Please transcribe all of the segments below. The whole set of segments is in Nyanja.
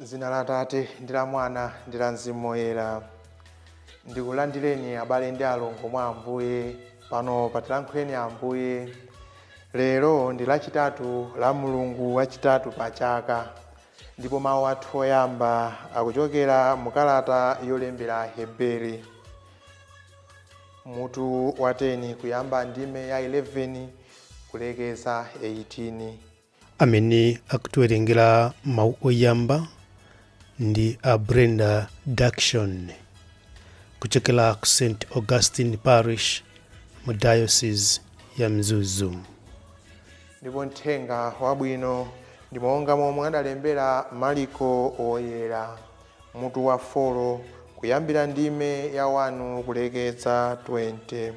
Dzina la Atate ndi la Mwana ndi la Mzimu Woyera. Ndikulandireni abale ndi alongo mwa Ambuye pano patilankhuleni Ambuye. Lero ndi lachitatu la mulungu wachitatu pa chaka, ndipo mawu athu oyamba akuchokera mu kalata yolembera Aheberi mutu wa 10 kuyamba ndime ya 11 kulekeza 18. Amene akutiwerengera mawu oyamba ndi a Brenda Daction kuchokera ku St Augustine Parish mu Diocese ya Mzuzu. Ndipo mthenga wabwino ndi monga momwe adalembera Mariko Woyera mutu wa 4 kuyambira ndime ya 1 kulekeza 20.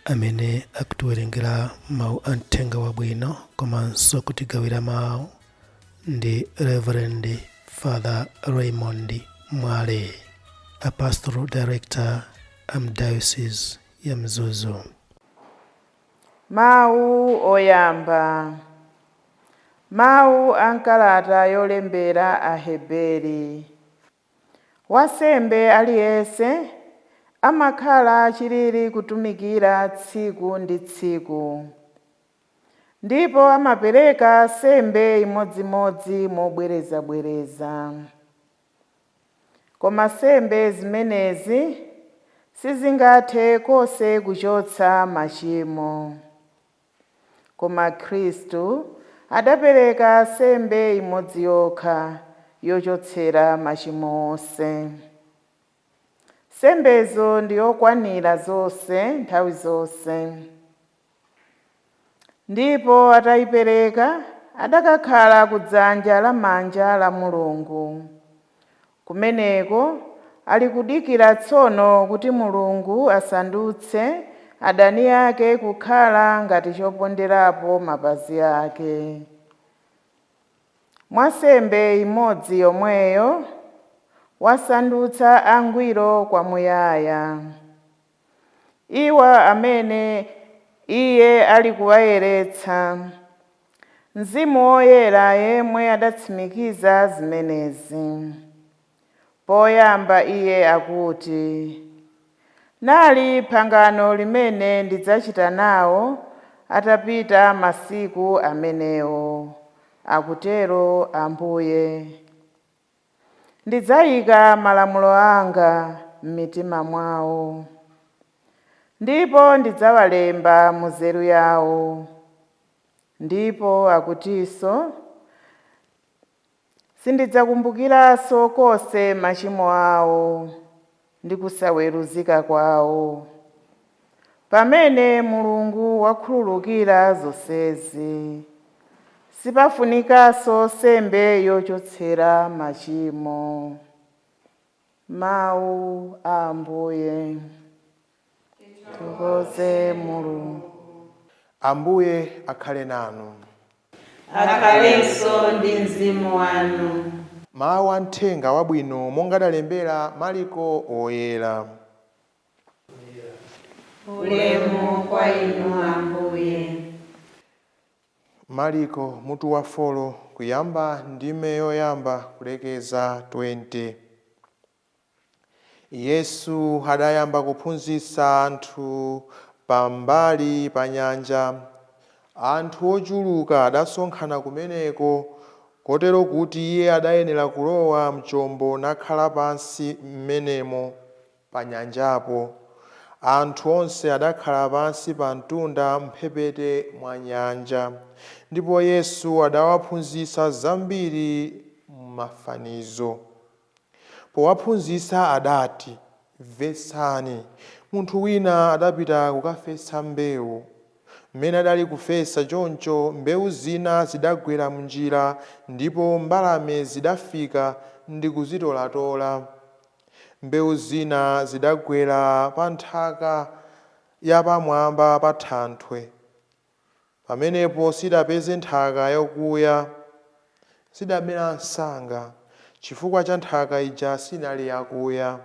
Amene akutiwerengera mawu a mthenga wabwino komanso kutigawira mawu ndi Reverend Father Raymond Mwale, a pastoral director am Diocese ya Mzuzu. Mawu oyamba. Mawu a nkalata yolembera Aheberi. Wansembe aliyense amakhala chilili kutumikira tsiku ndi tsiku, ndipo amapereka sembe imodzimodzi mobwerezabwereza. Koma sembe zimenezi sizingathe konse kuchotsa machimo. Koma Khristu adapereka sembe imodzi yokha yochotsera machimo onse. Sembezo ndi yokwanira zonse nthawi zonse. Ndipo atayipereka adakakhala kudzanja lamanja la Mulungu. Kumeneko ali kudikira tsono kuti Mulungu asandutse adani ake kukhala ngati choponderapo mapazi ake. Mwa sembe imodzi yomweyo wasandutsa angwiro kwamuyaya iwo amene iye ali kuwayeretsa. Mzimu Woyera yemwe adatsimikiza zimenezi. Poyamba iye akuti, "Nali pangano limene ndidzachita nawo atapita masiku amenewo, akutero Ambuye. Ndidzayika malamulo anga m'mitima mwawo, ndipo ndidzawalemba mu nzeru yawo." Ndipo akutinso, "Sindidzakumbukiranso konse machimo awo ndi kusaweruzika kwawo." Pamene Mulungu wakhululukira zonsezi, sipafunikanso sembe yochotsera machimo. Mawu a Ambuye. Tithokoze Mulungu. Ambuye akhale nanu. Akhalenso ndi mzimu wanu. Mawu a mthenga wabwino monga adalembera Mariko Woyera. Ulemu kwa inu, Ambuye. Mariko mutu wa 4 kuyamba ndime yoyamba kulekeza 20. Yesu adayamba kuphunzitsa anthu pambali pa nyanja. Anthu ochuluka adasonkhana kumeneko, kotero kuti iye adayenera kulowa mchombo nakhala pansi m'menemo pa nyanjapo. Anthu onse adakhala pansi pa mtunda mphepete mwa nyanja, ndipo Yesu adawaphunzitsa zambiri m'mafanizo. Powaphunzitsa adati, "Mvetsani, munthu wina adapita kukafesa mbewu. Mmene adali kufesa choncho, mbewu zina zidagwera mnjira, ndipo mbalame zidafika ndi kuzitolatola. Mbewu zina zidagwera pa nthaka yapamwamba pa thanthwe. Pamenepo sidapeze nthaka yakuya, zidamera msanga, chifukwa cha nthaka ija sinali yakuya.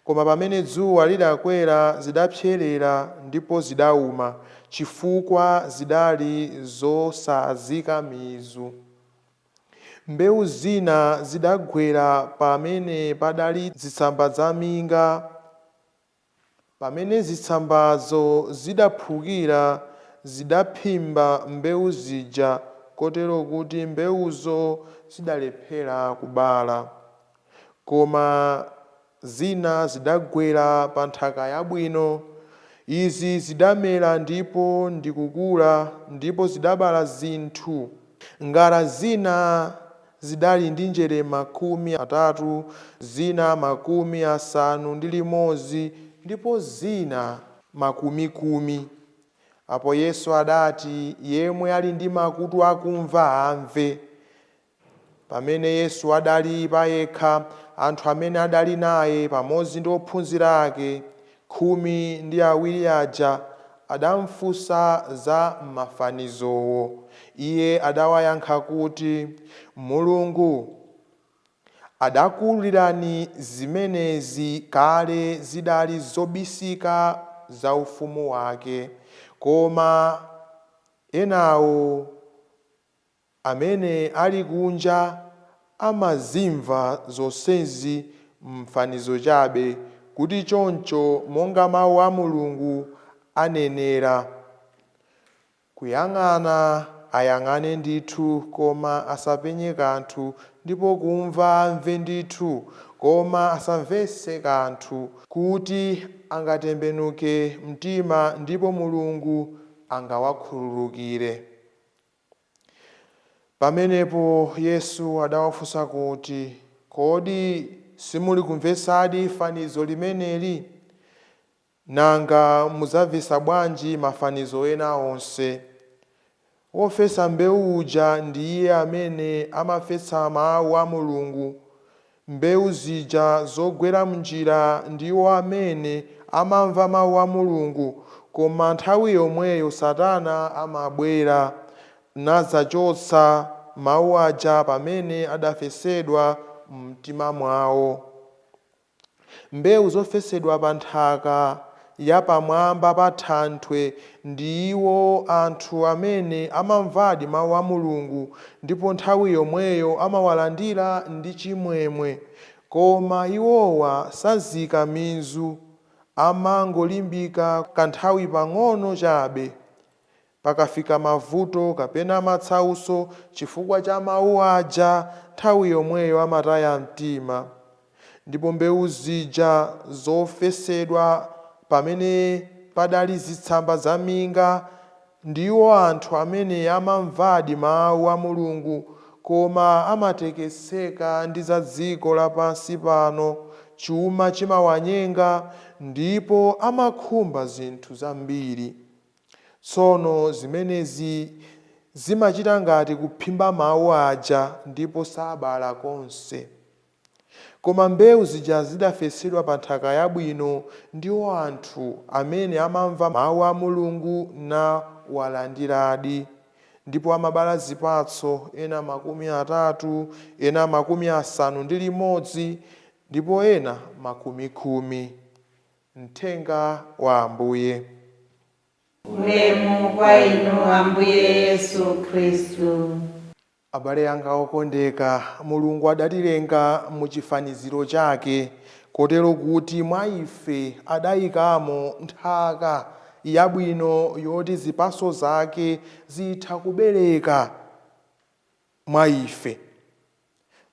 Koma pamene dzuwa lidakwera, zidapserera ndipo zidawuma, chifukwa zidali zosazika mizu. Mbewu zina zidagwera pamene padali zitsamba zaminga. Pamene zitsambazo zidaphukira, zidaphimba mbewu zija, kotero kuti mbewuzo zidalephera kubala. Koma zina zidagwera pa nthaka yabwino. Izi zidamera ndipo ndikukula, ndipo zidabala zinthu. Ngala zina zidali ndi njere 30, zina 60, ndipo zina 10. Apo Yesu adati, yemwe ali ndi makutu akumva amve. Pamene Yesu adali payekha, anthu amene adali naye pamodzi ndi ophunzira ake 12 aja adamfunsa za mafanizowo. Iye adawayankha kuti, Mulungu adakuwululirani zimenezi kale zidali zobisika za ufumu wake, koma enawo amene ali kunja amazimva zonsezi mfanizo chabe, kuti choncho monga mawu a Mulungu anenera, kuyang'ana ayang'ane ndithu koma asapenye kanthu, ndipo kumva amve ndithu koma asamvetse kanthu, kuti angatembenuke mtima ndipo Mulungu angawakhululukire. Pamenepo Yesu adawafunsa kuti, kodi simuli kumvetsadi fanizo limeneli? Nanga mudzamvetsa bwanji mafanizo ena onse? Wofesa mbewu uja ndi iye amene amafesa mawu a Mulungu. Mbewu zija zogwera mnjira ndiwo amene amamva mawu a Mulungu, koma nthawi yomweyo Satana amabwera nadzachotsa mawu aja pamene adafesedwa mtima mwawo. Mbewu zofesedwa pa nthaka ya pamwamba pa thanthwe ndiwo anthu amene amamvadi mawu a Mulungu, ndipo nthawi yomweyo amawalandira ndi chimwemwe. Koma iwowa sazika mizu, amangolimbika kanthawi pang'ono chabe. Pakafika mavuto kapena matsauso chifukwa cha mawu aja, nthawi yomweyo amataya mtima. Ndipo mbewu zija zofesedwa pamene padali zitsamba zaminga ndiwo anthu amene amamvadi mawu a Mulungu, koma amatekeseka ndi za dziko lapansi pano, chuma chimawanyenga ndipo amakhumba zinthu zambiri. Tsono zimenezi zimachita ngati kuphimba mawu aja ndipo sabala konse. Koma mbewu zija zidafesedwa pa nthaka yabwino ndiwo anthu amene amamva mawu a Mulungu nawalandiradi, ndipo amabala zipatso, ena 30, ena 60, ndipo ena 10. Mthenga wa Ambuye. Ulemu kwa inu Ambuye Yesu Khristu. Abale anga okondeka, Mulungu adatilenga mu chifaniziro chake, kotero kuti mwa ife adayikamo nthaka yabwino yoti zipatso zake zitha kubereka mwa ife.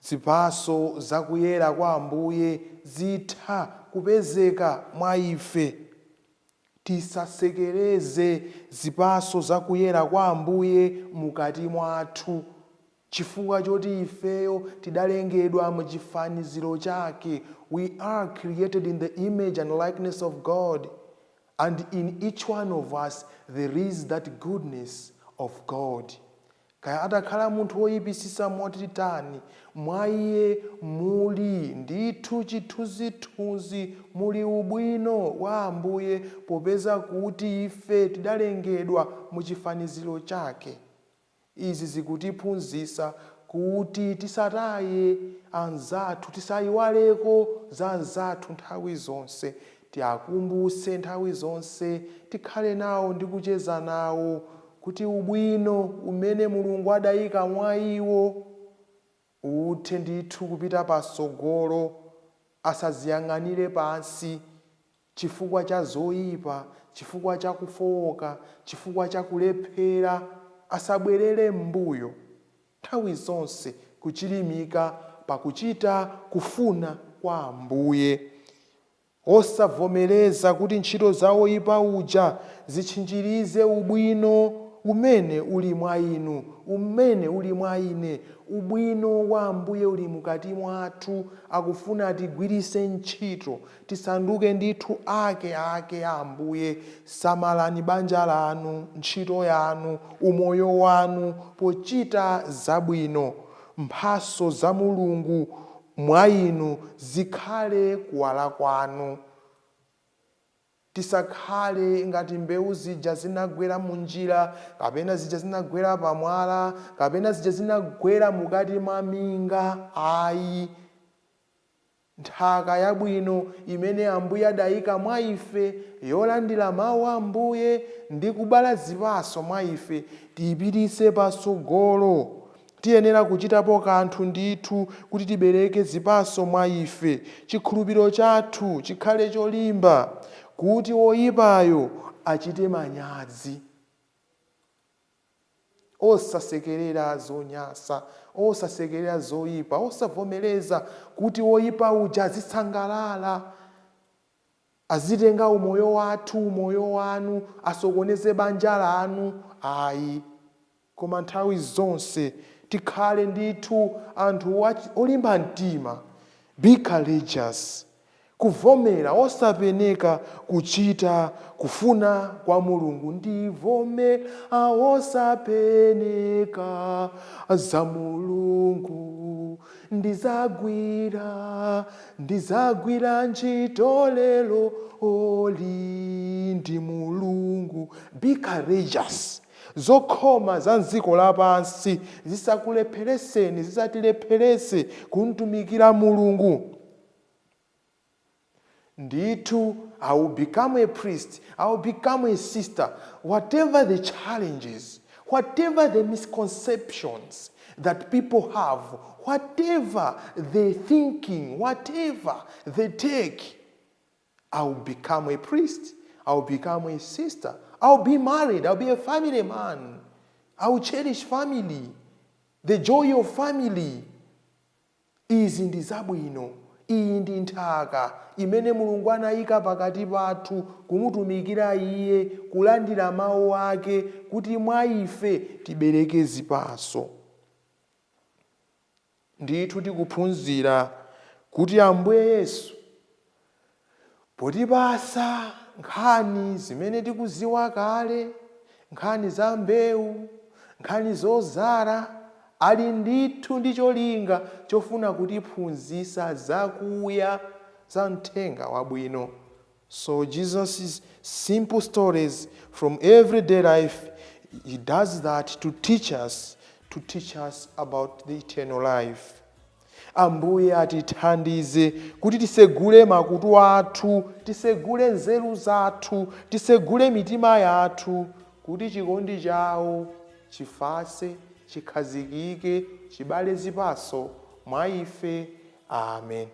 Zipatso zakuyera kwa Ambuye zitha kupezeka mwa ife. Tisasekereze zipatso zakuyera kwa Ambuye mukati mwathu, chifukwa choti ifeyo tidalengedwa mu chifaniziro chake. We are created in the image and likeness of God, and in each one of us there is that goodness of God. Kaya atakhala munthu woyipisisa motitani, mwa iye muli ndithu chithunzithunzi, muli ubwino wa Ambuye, popeza kuti ife tidalengedwa mu chifaniziro chake. Izi zikutiphunzitsa kuti tisataye anzathu, tisayiwaleko za anzathu nthawi zonse, tiakumbuse nthawi zonse, tikhale nawo ndi kucheza nawo, kuti ubwino umene Mulungu adayika mwa iwo Uthe ndithu kupita pasogolo, asaziyang'anire pansi chifukwa cha zoyipa, chifukwa cha kufowoka, chifukwa cha kulephera, asabwerere m'mbuyo. Nthawi zonse kuchilimika pakuchita kufuna kwa Ambuye, osavomereza kuti ntchito za oyipa uja zitchinjirize ubwino umene uli mwa inu, umene uli mwa ine. Ubwino wa Ambuye uli mukati mwathu, akufuna tigwirise ntchito, tisanduke ndithu ake ake a Ambuye. Samalani banja lanu, ntchito yanu, umoyo wanu pochita zabwino. Mphaso za Mulungu mwa inu zikhale kuwala kwanu. Tisakhale ngati mbewu zija zinagwera munjira, kapena zija zinagwera pamwala, kapena zija zinagwera mukati mwa minga. Ayi, nthaka yabwino imene Ambuye adayika mwa ife, yolandira mawu a Ambuye ndi kubala zipaso mwa ife, tiyipitise pasogolo. Tiyenera kuchitapo kanthu ndithu kuti tibereke zipaso mwa ife. Chikhulupiriro chathu chikhale cholimba kuti woyipayo achite manyazi. Osasekerera zonyasa, osasekerera zoyipa, osavomereza kuti woyipa uja azisangalala, azitenga umoyo wathu, umoyo wanu, asokoneze banja lanu. Ayi, koma nthawi zonse tikhale ndithu anthu olimba mtima. Be courageous, kuvomera osapeneka kuchita kufuna kwa Mulungu. Ndivomera osapeneka za Mulungu, ndizagwira, ndizagwira ntchito lero oli ndi Mulungu. Be courageous. Zokhoma za mdziko lapansi zisakulephereseni, zisatilepherese kumtumikira Mulungu. Ndithu, I will become a priest, I will become a sister, whatever the challenges, whatever the misconceptions that people have, whatever they thinking, whatever they take, I will become a priest, I will become a sister, I will be married, I will be a family man, I will cherish family, the joy of family. Izi ndi zabwino. Iyi ndi nthaka imene Mulungu anayika pakati pathu kumutumikira Iye, kulandira mawu ake kuti mwa ife tibereke zipaso. Ndithu tikuphunzira kuti Ambuye Yesu potipasa nkhani zimene tikuziwa kale, nkhani za mbewu, nkhani zozala, ali ndithu ndi cholinga chofuna kutiphunzitsa zakuya za mthenga wabwino. So Jesus' simple stories from everyday life, he does that to teach us about the eternal life. Ambuye atithandize kuti tisegule makutu athu, tisegule nzeru zathu, tisegule mitima yathu kuti chikondi chawo chifase, chikhazikike, chibale zipaso mwa ife. Amen.